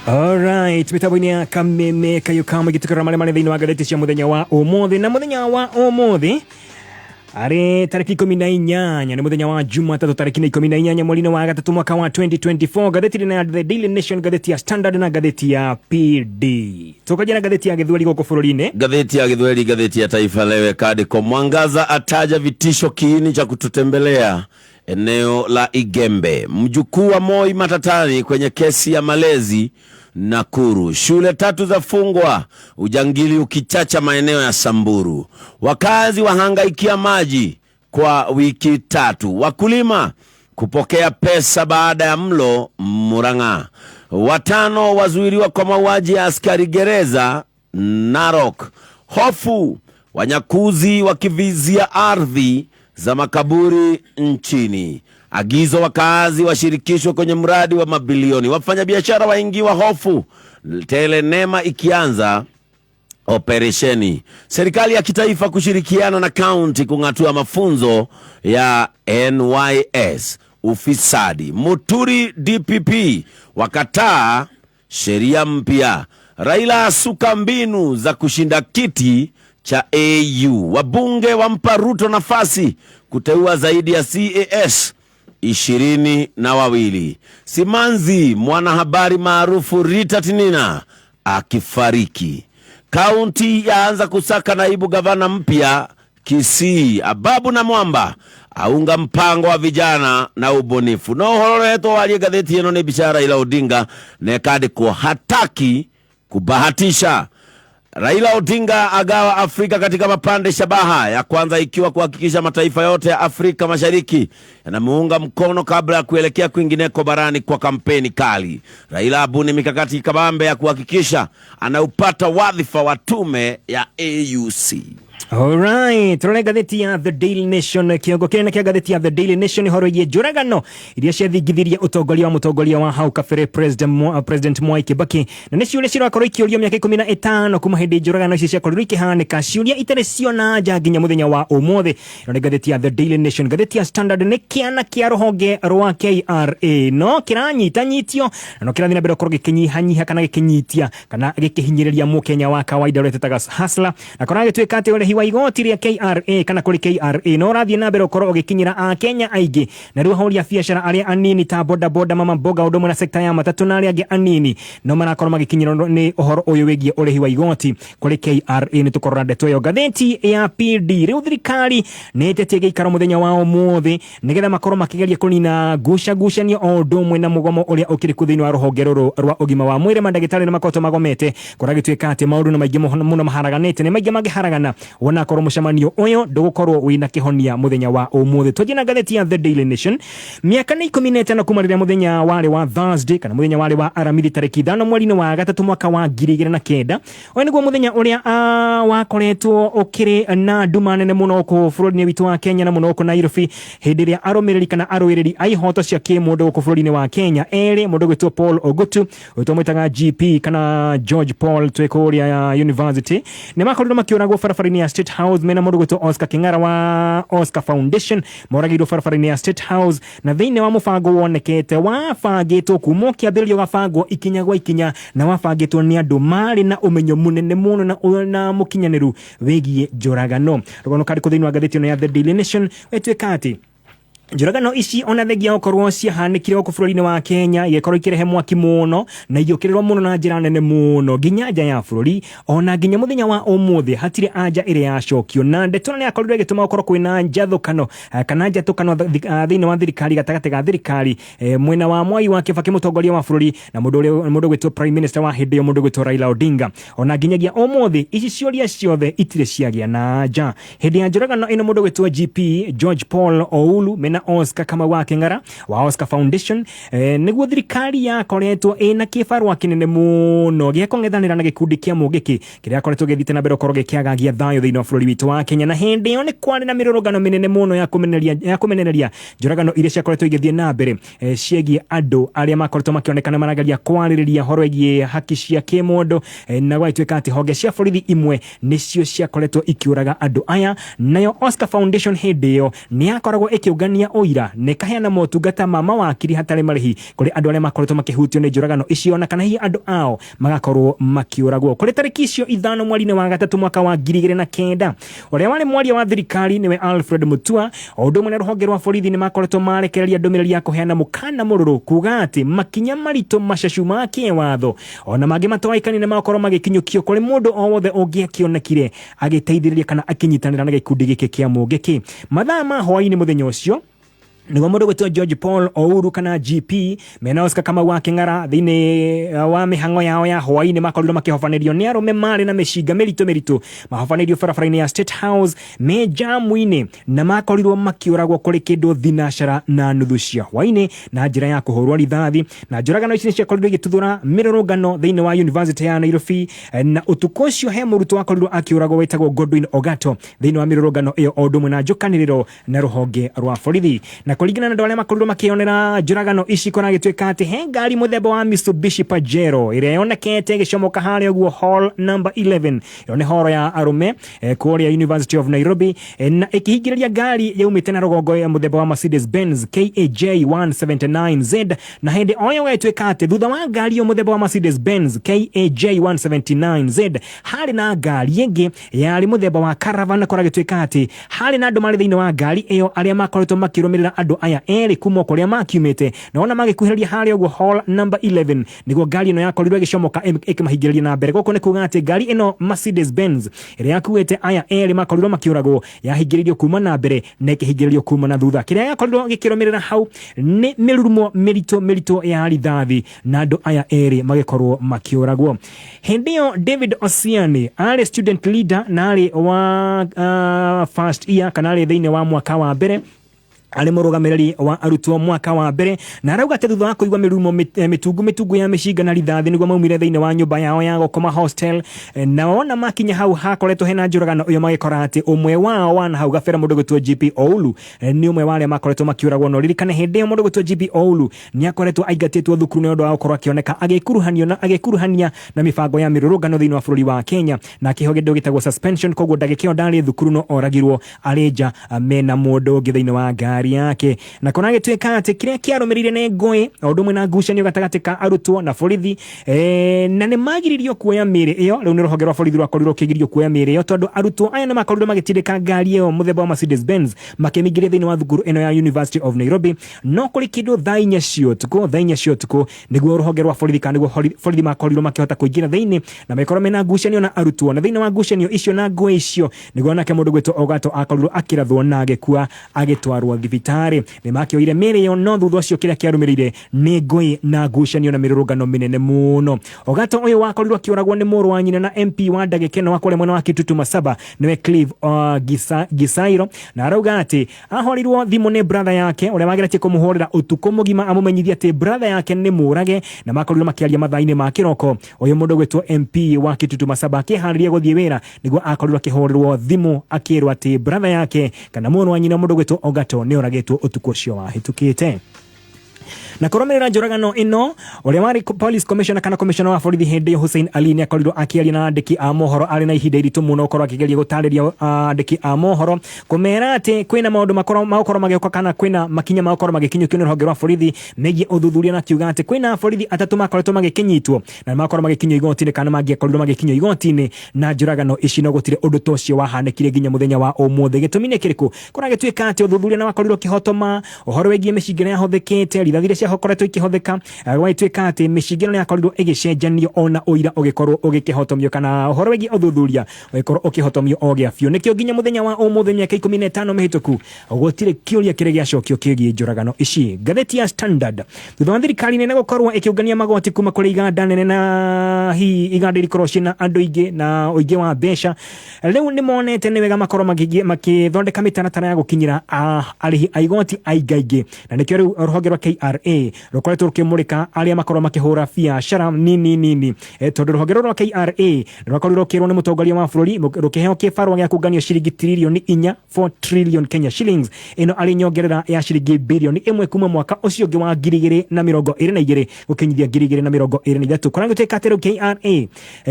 Alright, mitambo-inĩ ya kameme kayũ ka mũingĩ tũkĩrora marĩa marĩ thĩinĩ wa ngathĩti cia mũthenya wa ũmũthĩ. Na mũthenya wa ũmũthĩ arĩ tarĩki 18, nĩ mũthenya wa Jumatatũ, tarĩki nĩ 18 mweri-inĩ wa gatatũ mwaka wa 2024. Ngathĩti nĩ ya The Daily Nation, ngathĩti ya Standard na ngathĩti ya PD. Tũkanjia na ngathĩti ya Gĩthweri gũkũ bũrũri-inĩ. Ngathĩti ya Gĩthweri, ngathĩti ya Taifa Leo ĩkandĩkwo Mwangaza ataja vitisho kiini cha kututembelea eneo la Igembe. Mjukuu wa Moi matatani kwenye kesi ya malezi Nakuru. Shule tatu zafungwa, ujangili ukichacha maeneo ya Samburu. Wakazi wahangaikia maji kwa wiki 3. Wakulima kupokea pesa baada ya mlo Murang'a. 5 wazuiliwa kwa mauaji ya askari gereza Narok. Hofu wanyakuzi wakivizia ardhi za makaburi nchini. Agizo wakaazi washirikishwe kwenye mradi wa mabilioni. Wafanyabiashara waingiwa hofu Telenema ikianza operesheni. Serikali ya kitaifa kushirikiana na kaunti kung'atua mafunzo ya NYS. Ufisadi. Muturi DPP wakataa sheria mpya. Raila asuka mbinu za kushinda kiti cha AU. Wabunge wampa Ruto nafasi kuteua zaidi ya CAS 22. Simanzi, mwanahabari maarufu Rita Tinina akifariki. Kaunti yaanza kusaka naibu gavana mpya Kisii. Ababu na Mwamba aunga mpango wa vijana na ubunifu. No hororetwo warie ngathĩti ĩno nĩ mbica ya Raila Odinga na ĩkandĩkwo hataki kubahatisha. Raila Odinga agawa Afrika katika mapande shabaha, ya kwanza ikiwa kuhakikisha mataifa yote ya Afrika Mashariki yanamuunga mkono kabla ya kuelekea kwingineko barani kwa kampeni kali. Raila abuni mikakati kabambe ya kuhakikisha anaupata wadhifa wa tume ya AUC. Alright, turore ngathĩti ya The Daily Nation. Kĩongo kĩnene kĩa ngathĩti ya The Daily Nation ihoro ĩgiĩ njũragano iria ciathingithirie ũtongoria wa mũtongoria wa hau kabere President Mwai Kibaki, na nĩ ciũria cirakorwo ikĩũrio mĩaka 15 kuma hĩndĩ njũragano ici ciakorirwo ikĩhanĩka, ciũria itarĩ ciona nja nginya mũthenya wa ũmũthĩ. Ĩno nĩ ngathĩti ya The Daily Nation. Ngathĩti ya Standard, nĩ kĩana kĩa rũhonge rwa KRA no kĩranyitanyitio na no kĩrathiĩ na mbere gũkorwo gĩkĩnyihanyiha kana gĩkĩnyitia kana gĩkĩhinyĩrĩria mũkenya wa kawaida ũrĩa twĩtaga hustler, na kũragĩtuĩka atĩ ũrĩhi wa igoti rĩa KRA kana kũrĩ KRA no ũrathiĩ na mbere gũkorwo ũgĩkinyĩra akenya aingĩ, na rĩu ahũri a biacara arĩa anini ta boda boda, mama mboga, ũndũ ũmwe na sekta ya matatũ na arĩa angĩ anini no marakorwo magĩkinyĩrwo nĩ ũhoro ũyũ wĩgiĩ ũrĩhi wa igoti kũrĩ KRA. Nĩ tũkorora ndeto ĩyo. Ngathĩti ya PD, rĩu thirikari nĩ ĩtĩtie gĩikaro mũthenya wa ũmũthĩ nĩgetha makorwo makĩgeria kũnina ngucangucanio o ũndũ ũmwe na mũgomo ũrĩa ũkĩrĩ kuo thĩinĩ wa rũhonge rũrũ rwa ũgima wa mwĩrĩ. Mandagĩtarĩ nĩ makoretwo magomete, kũragĩtuĩka atĩ maũndũ nĩ maingĩ mũno maharaganĩte, nĩ maingĩ mangĩharagana wona akorwo mũcemanio ũyũ ndũgũkorwo wĩna kĩhonia mũthenya wa ũmũthĩ. Twanjie na ngathĩti ya The Daily Nation. Mĩaka nĩ 15 kuma rĩrĩa mũthenya warĩ wa Thursday kana mũthenya warĩ wa Aramithi tarĩki 5 mweri-inĩ wa gatatũ mwaka wa 2009. Ũyũ nĩguo mũthenya ũrĩa wakoretwo ũkĩrĩ na nduma nene mũno gũkũ bũrũri-inĩ witũ wa Kenya na mũno gũkũ Nairobi, hĩndĩ ĩrĩa arũmĩrĩri kana arũĩrĩri a ihoto cia kĩmũndũ gũkũ bũrũri-inĩ wa Kenya erĩ, mũndũ ũgwĩtwo Paul Ogutu, ũyũ twamwĩtaga GP kana George Paul twĩ kũrĩa university, nĩ makorirwo makĩũragwo barabara-inĩ ya State House mena mũndũ ũgwĩtwo Oscar King'ara wa Oscar Foundation. Moragĩirwo barabara-inĩ ya State House na thĩinĩ wa mũbango wonekete wabangĩtwo kuma ũkĩambĩrĩrio, ũgabangwo ikinya gwa ikinya, na wabangĩtwo nĩ andũ marĩ na ũmenyo mũnene mũno na mũkinyanĩru wĩgiĩ njũragano. Rũgano karĩkũ thĩinĩ wa ngathĩti ĩno ya The Daily Nation? Wetwĩka atĩ njũragano ici ona thengia gũkorwo ciahanĩkire gũkũ bũrũri-inĩ wa Kenya, igĩkorwo ikĩrehe mwaki mũno na igĩũkĩrĩrwo mũno na njĩra nene mũno nginya nja ya bũrũri, ona nginya mũthenya wa ũmũthĩ hatirĩ anja ĩrĩa yacokio, na ndeto ĩno nĩ yakorirwo ĩgĩtũma gũkorwo kwĩna njathũkano kana njatũkano thĩinĩ wa thirikari, gatagatĩ ga thirikari, mwena wa Mwai wa Kibaki mũtongoria wa bũrũri na mũndũ ũrĩa mũndũ ũgwĩtwo Prime Minister wa hĩndĩ ĩyo, mũndũ ũgwĩtwo Raila Odinga. Ona nginyagia ũmũthĩ ici ciũria ciothe itirĩ ciagĩa na anja. Hĩndĩ ya njũragano ĩno, mũndũ ũgwĩtwo GP George Paul Oulu mena Oscar Kamau wa King'ara wa Oscar Foundation, nĩguo thirikari yakoretwo ĩna kĩbarũa kĩnene mũno gĩa kũng'ethanĩra na gĩkundi kĩa Mũngĩkĩ kĩrĩa akoretwo gĩthiĩte na mbere gũkorwo gĩkĩagagia thayũ thĩinĩ wa bũrũri witũ wa Kenya. Na hĩndĩ ĩyo nĩ kwarĩ na mĩrũrũngano mĩnene mũno ya kũmenereria njũragano iria ciakoretwo igĩthiĩ na mbere ciĩgiĩ andũ arĩa makoretwo makĩonekana marageria kwarĩrĩria ũhoro wĩgiĩ haki cia kĩmũndũ, na gwagĩtuĩka atĩ honge cia borithi imwe nĩcio ciakoretwo ikĩũraga andũ aya. Nayo Oscar Foundation hĩndĩ ĩyo nĩ yakoragwo ĩkĩũngania kũngania ũira na ĩkaheana motungata ma mawakiri hatarĩ marĩhi kũrĩ andũ arĩa makoretwo makĩhutio nĩ njũragano icio na kana hihi andũ ao magakorwo makĩũragwo. Kũrĩ tarĩki icio 5 mweri-inĩ wa 3 mwaka wa 2009, ũrĩa warĩ mwaria wa thirikari nĩwe Alfred Mutua o ũndũ ũmwe na rũhonge rwa borithi nĩ makoretwo marekereria ndũmĩrĩri ya kũheana mũkana mũrũrũ kuga atĩ makinya maritũ macacu ma kĩwatho ona mangĩ matoĩkaine nĩ makorwo magĩkinyũkio kũrĩ mũndũ o wothe ũngĩakĩonekire agĩteithĩrĩria kana akĩnyitanĩra na gĩkundi gĩkĩ kĩa Mũngĩkĩ. Mathaa ma hwaĩ-inĩ mũthenya ũcio nĩguo mũndũ gwĩtwo George Paul Ouru kana GP mena Oscar Kamau wa Kĩng'ara thĩinĩ wa mĩhang'o yao ya hwaĩ-inĩ makorirwo makĩhobanĩrio nĩ arũme marĩ na mĩcinga mĩritũ mĩritũ mahobanĩirio barabara-inĩ ya State House me jamu-inĩ na makorirwo makĩũragwo kũrĩ kĩndũ 9:30 cia hwaĩ-inĩ na njĩra ya kũhũrwo rithathi. Na njũragano ici nĩ ciakorirwo igĩtuthũra mĩrũrũngano thĩinĩ wa University ya Nairobi, na ũtukũ ũcio he mũrutwo wakorirwo akĩũragwo wĩtagwo Godwin Ogato thĩinĩ wa mĩrũrũngano ĩyo o ũndũ ũmwe na njũkanĩrĩro na rũhonge rwa borithi. Na kũringana na andũ arĩa makorirwo makĩonera njũragano ici, kũragĩtuĩka atĩ he ngari mũthemba wa Mitsubishi Pajero ĩrĩa yonekete ĩgĩcomoka harĩa ũguo hall number 11, ĩyo nĩ horo ya arũme kũrĩa University of Nairobi, na ĩkĩhingĩrĩria ngari yaumĩte na rũgongo ya mũthemba wa Mercedes Benz KAJ 179Z. Na hĩndĩ o ĩyo gũgĩtuĩka atĩ thutha wa ngari ĩyo mũthemba wa Mercedes Benz KAJ 179Z harĩ na ngari ĩngĩ yarĩ mũthemba wa caravan, kũragĩtuĩka atĩ harĩ na andũ marĩ thĩinĩ wa ngari ĩyo arĩa makoretwo makĩrũmĩrĩra andũ aya erĩ kuma kũrĩa makiumĩte, na ona magĩkuhĩrĩria harĩa ũguo hall number 11 nĩguo ngari ĩno yakorirwo ĩgĩcomoka ĩkĩmahingĩrĩria na mbere. Gũkũ nĩ kuga atĩ ngari ĩno Mercedes Benz ĩrĩa yakuĩte aya erĩ makorirwo makĩũragwo yahingĩrĩirio kuma na mbere na ĩkĩhingĩrĩrio kuma na thutha. Kĩrĩa gĩakorirwo gĩkĩrũmĩrĩra hau nĩ mĩrurumo mĩritũ mĩritũ ya rithathi na andũ aya erĩ magĩkorwo makĩũragwo. Hĩndĩ ĩyo David Osiani arĩ student leader na arĩ wa first year kana arĩ thĩinĩ wa mwaka wa mbere, arĩ mũrũgamĩrĩri wa arutwo mwaka wa mbere, na arauga atĩ thutha wa kũigua mĩrurumo mĩtungu mĩtungu ya mĩcinga na rithathi nĩguo maumire thĩinĩ wa nyũmba yao ya gũkoma hostel, na ona makinya hau hakoretwo hena njũragano ĩyo magĩkora atĩ ũmwe wao wa na hau gabere mũndũ gwĩtwo GP Oulu nĩ ũmwe wa arĩa makoretwo makĩũragwo. No ririkane hĩndĩ ĩyo mũndũ gwĩtwo GP Oulu nĩ akoretwo aingatĩtwo thukuru nĩ ũndũ wa gũkorwo akĩoneka agĩkuruhanio na agĩkuruhania na mĩbango ya mĩrũrũngano thĩinĩ wa bũrũri wa Kenya, na akĩheo kĩndũ gĩtagwo suspension, koguo ndagĩka ĩyo ndarĩ thukuru no oragirwo arĩ nja mena mũndũ ũngĩ thĩinĩ wa ngari yake. Na kũragĩtuĩka atĩ kĩrĩa kĩarũmĩrĩire nĩ ngũĩ o ũndũ ũmwe na ngucanio gatagatĩ ka arutwo na borithi, na nĩ magiririo kuoya mĩĩrĩ ĩyo. Rĩu nĩ rũhonge rwa borithi rwakorirwo rũkĩgirio kuoya mĩĩrĩ ĩyo tondũ arutwo aya nĩ makorirwo magĩtindĩka ngari ĩyo mũthemba wa Mercedes Benz makĩmĩingĩria thĩinĩ wa thukuru ĩno ya University of Nairobi. No kũrĩ kĩndũ thaa 4 cia ũtukũ nĩguo rũhonge rwa borithi kana nĩguo borithi makorirwo makĩhota kũingĩra thĩinĩ na magĩkorwo mena ngucanio na arutwo. Na thĩinĩ wa ngucanio icio na ngũĩ icio nĩguo nake mũndũ gwĩtwo Ogato akorirwo akĩrathwo na agĩkua agĩtwarwo thibitarĩ. Nĩ makĩoire mĩĩrĩ ĩyo, no thutha ũcio kĩrĩa kĩarũmĩrĩire nĩ ngũĩ na ngucanio na mĩrũrũngano mĩnene mũno. Ogato ũyũ wakorirwo akĩũragwo nĩ mũrũ wa nyina na MP wa Ndagĩkeno wa kũrĩa mwena wa Kitutu Masaba nĩwe Clive Gisairo, na arauga atĩ ahũrĩirwo thimũ nĩ brother yake ũrĩa wageretie kũmũhũrĩra ũtukũ mũgima amũmenyithie atĩ brother yake nĩ mũrage, na makorirwo makĩaria mathaa-inĩ ma kĩroko. Ũyũ mũndũ gwĩtwo MP wa Kitutu Masaba akĩharĩria gũthiĩ wĩra nĩguo akorirwo akĩhũrĩrwo thimũ akĩrwo atĩ brother yake kana mũrũ wa nyina mũndũ gwĩtwo Ogato nĩ oragĩtwo ũtukũ ũcio wahĩtũkĩte. Na kũrũmĩrĩra njũragano ĩno, ũrĩa warĩ police commissioner kana commissioner wa borithi hĩndĩ ĩyo Hussein Ali nĩ akorirwo akĩaria na andĩki a mohoro arĩ na ihinda iritũ mũno gũkorwo akĩgeria gũtarĩria andĩki a mohoro kũmera atĩ kwĩna maũndũ magũkorwo magĩũka kana kwĩna makinya magũkorwo magĩkinyũkio nĩ rũhonge rwa borithi megiĩ ũthuthuria, na akiuga atĩ kwĩna borithi atatũ makoretwo magĩkĩnyitwo na makorwo magĩkinyio igoti-inĩ kana mangĩakorirwo magĩkinyio igoti-inĩ na njũragano ici, no gũtirĩ ũndũ ta ũcio wahanĩkire nginya mũthenya wa ũmũthĩ. Gĩtũmi nĩ kĩrĩkũ? Kũragĩtuĩka atĩ ũthuthuria nĩ wakorirwo ũkĩhotoma ũhoro wĩgiĩ mĩcinga ĩrĩa yahũthĩkĩte, rithathi iria ciakoretwo ikĩhũthĩka, gwagĩtuĩka atĩ mĩcinga ĩno nĩ yakorirwo ĩgĩcenjanio ona ũira ũgĩkorwo ũgĩkĩhotomio kana ũhoro wĩgiĩ ũthuthuria ũgĩkorwo ũkĩhotomio o gĩa biũ. Nĩkĩo nginya mũthenya wa ũmũthĩ mĩaka 15 mĩhĩtũku gũtirĩ kĩũria kĩrĩa gĩacokio kĩgiĩ njũragano ici. Ngathĩti ya Standard, thutha wa thirikari nene gũkorwo ĩkĩũngania magoti kuma kũrĩ iganda nene na hihi iganda iria ikoragwo ciĩna andũ aingĩ na ũingĩ wa mbeca, rĩu nĩ monete nĩ wega makorwo makĩthondeka mĩtaratara ya gũkinyĩra arĩhi a igoti aingaingĩ, na nĩkĩo rĩu rũhonge rwa KRA KRA rũkoretwo rũkĩmũrĩka arĩa makorwo makĩhũra biacara nini nini, tondũ rũhonge rũrũ rwa KRA rwakorirwo rũkĩrwo nĩ mũtongoria wa bũrũri rũkĩheo kĩbarũa gĩa kũngania ciringi tiririoni 4, 4 trillion Kenya shillings, ĩno arĩ nyongerera ya ciringi birioni 1 kuma mwaka ũcio ũngĩ wa 2022 gũkinyithia 2023. Kũrĩa gũtuĩka atĩ rĩu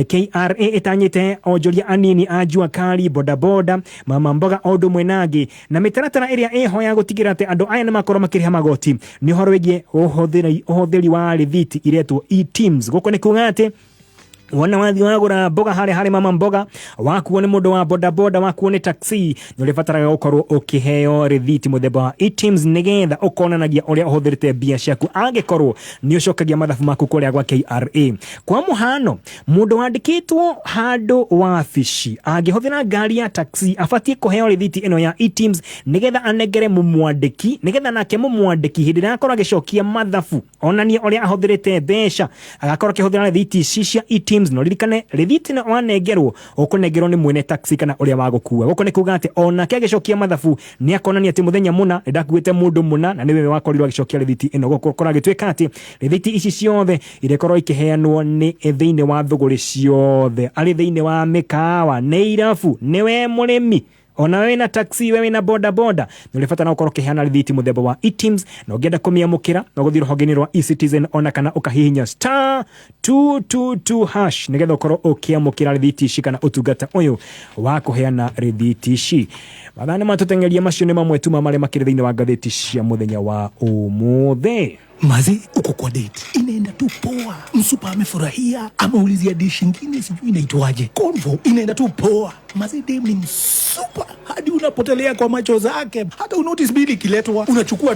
KRA ĩtanyĩte onjoria anini a jua kali, bodaboda, mama mboga o ũndũ ũmwe na angĩ, na mĩtaratara ĩrĩa ĩho ya gũtigĩrĩra atĩ andũ aya nĩ makorwo makĩrĩha magoti nĩ ũhoro wĩgiĩ ũhũthĩri wa rĩthiti iretwo eTIMS. Gũkũ nĩ kuga atĩ wona wathi wagũra mboga harĩa harĩ mama mboga, wakuo nĩ mũndũ wa bodaboda, wakuo nĩ taxi, nĩ ũrĩbataraga gũkorwo ũkĩheo rĩthiti mũthemba wa eTIMS nĩgetha ũkonanagia ũrĩa ũhũthĩrĩte mbia ciaku angĩkorwo nĩ ũcokagia mathabu maku kũrĩa gwa KRA. Kwa mũhano, mũndũ wandĩkĩtwo handũ wabici angĩhũthĩra ngari ya taxi abatiĩ kũheo rĩthiti ĩno ya eTIMS nĩgetha anengere mũmwandĩki, nĩgetha nake mũmwandĩki hĩndĩ ĩrĩa akorwo agĩcokia mathabu onanie ũrĩa ahũthĩrĩte mbeca, agakorwo akĩhũthĩra rĩthiti ici cia eTIMS. No ririkane rĩthiti ĩno wanengerwo ũkũnengerwo nĩ mwene taxi kana ũrĩa wagũkua. Gũkũ nĩ kuga atĩ onake agĩcokia mathabu nĩ akonania atĩ mũthenya mũna nĩ ndakuĩte mũndũ mũna na nĩwe wakorirwo agĩcokia rĩthiti ĩno. Gũkũ gũkorwo agĩtuĩka atĩ rĩthiti ici ciothe irekorwo ikĩheanwo nĩ thĩinĩ wa thũgũrĩ ciothe, arĩ thĩinĩ wa mĩkawa, nĩ irabu, nĩ we mũrĩmi, ona we wĩna taxi, we wĩna boda boda, nĩ ũrĩbatara gũkorwo ũkĩheana rĩthiti mũthemba wa eTIMS. Na ũngĩenda kũmĩamũkĩra no gũthiĩ rũhonge-inĩ rwa eCitizen ona kana ũkahihinya *222# nĩgetha ũkorwo ũkĩamũkĩra rĩthiti ici kana ũtungata ũyũ wa kũheana rĩthiti ici. Mathaa nĩ matũteng'eria, macio nĩ mamwe tu ma marĩa makĩrĩ thĩinĩ wa ngathĩti cia mũthenya wa ũmũthĩ. Maze, uko kwa date inaenda tu poa, msupa amefurahia, ameulizia dish ingine sijui inaitwaje, convo inaenda tu poa. Maze, dem ni msupa hadi unapotelea kwa macho zake, hata unotice bili ikiletwa unachukua.